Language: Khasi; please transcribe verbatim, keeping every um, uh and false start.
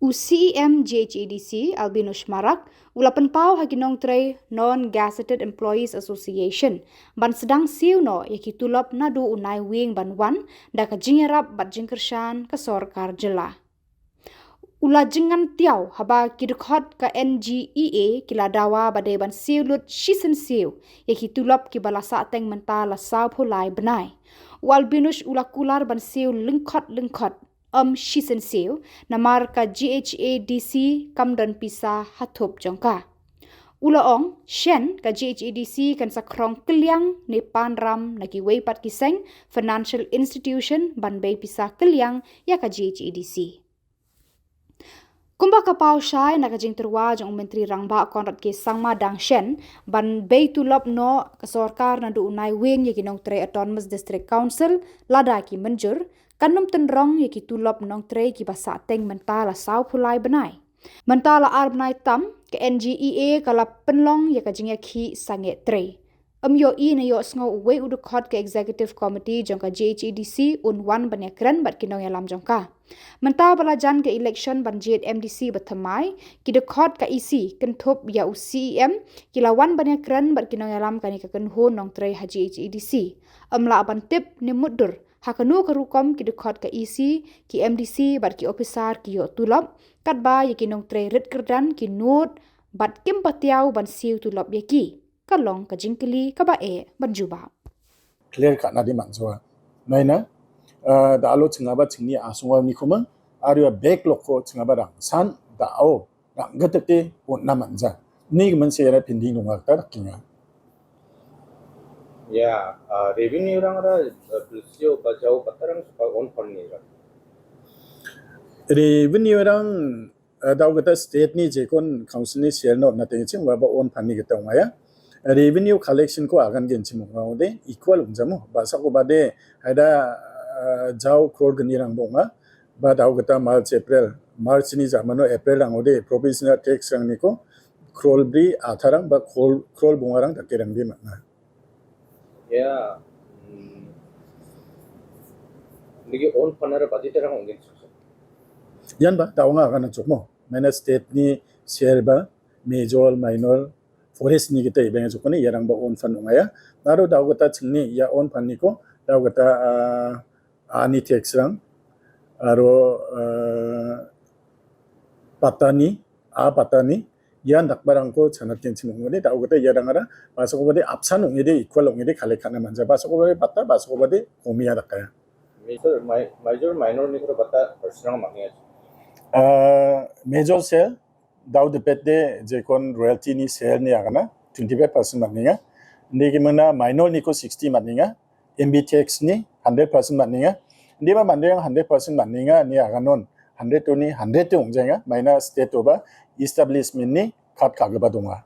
U C E M G H A D C, Albinus Marak, u la pynpaw ha ki nongtrei Non-Gazetted Employees Association ban sdang siew noh ïa ki tulop naduh u Naiwieng ban wan, da ka jingïarap bad jingkyrshan ka sorkar jylla. U la jingngeit tiaw haba ki dkhot ka N G E A ki la dawa ba dei ban siew lut shisien siew ïa ki tulop kiba la sah teng mynta la sawphew lai bnai. U Albinus u la kular ban siew lyngkhot lyngkhot, ym shisien siew, namar ka G H A D C kam don pisa ha thup jong ka. U la ong, shen ka G H A D C kan sa khrong kylliang ne pan ram na kiwei pat ki seng financial institution ban bei pisa kylliang ïa ka G H A D C. Kumba ka paw shai na ka jingtyrwa jong u Myntri Rangbah Conrad K Sangma dang shen ban bei tulop noh ka sorkar naduh u Naiwieng ïa ki nongtrei Autonomous District Council lada ki mynjur, kan ym tynrong ïa ki tulop nongtrei kiba sah teng mynta la sawphew lai bnai. Mynta la ar bnai tam, ka N G E A ka la pynlong ïa ka jingïakhih sangeh trei. Ym ïohi ne ïohsngew uwei u dkhot ka Executive Committee jong ka G H A D C un wan ban ïakren bad ki nongïalam jong ka. Mynta ba la jan ka election ban jied M D C ba thymmai, ki dkhot ka E C kynthup ïa u C E M ki la wan ban ïakren bad ki nongïalam kane ka kynhun nongtrei ha G H A D C. Ym lah ban tip ne mutdur ha kano ka rukom ki dkhot ka E C, ki M D C bad ki ophisar ki ïoh tulop, katba ïa ki nongtrei rit kyrdan ki nud bad kim patiaw ban siew tulop ïa ki. Ka long ka jingkylli kaba eh ban jubab. Clear cut na dei man jua. Naina, eh, da alo chingaba chingni asungwa ni kuma, arwa bek loko chingaba dang san, da o, dang gatek te, o na man ja. Ni man se era pending nung akta kinga. Ya, ah, revenue rang ra, eh, pulsio ba jauh patarang suka on pon ni ra. Revenue rang, eh, dau kata state ni jekon council ni share no na teng ching ba ba on pani kata ong ya. Revenue collection ko agan gen chim ong de equal ong jamo. Ba sa ko ba de haida, eh, jauh crore gani rang bong ba dau kata March, April. March ni ja mano April rang ode provisional tax rang ni ko crore bri atharang ba crore, crore bong arang tak kerang bi mana. Ya, hmm. Nigi on panar budget rang ong gen chim. Yan ba, da ong agan chok mo. Mana state ni share ba, major, minor, forest ni kita ibang chok ni, yarang ba on pan ong ya. Naro dau kata ching ni, ya on pan ni ko, dau kata, ah, ani tax rang, aro, ah, patani, a patani, yan dak barang ko chanat ken chim ong de, dau kata yarang ara, ba sa ko ba de apsan ong de, equal ong de, khale khana manja, ba sa ko ba de pata, ba sa ko ba de komi ya dak ya. Major, mi-, major minor ni ko pata personal mangnya. Ah, major share, dau de pet de, jekon royalty ni share ni agana, twenty-five percent man ninga. Ndi ki mana minor ni ko sixty man ninga, M B tax ni hundred percent man ninga. Ndi ba man ninga hundred percent man ninga, ni aganon hundred to ni hundred to ong jenga, maina state to ba establishment ni khat ka ga ba dunga.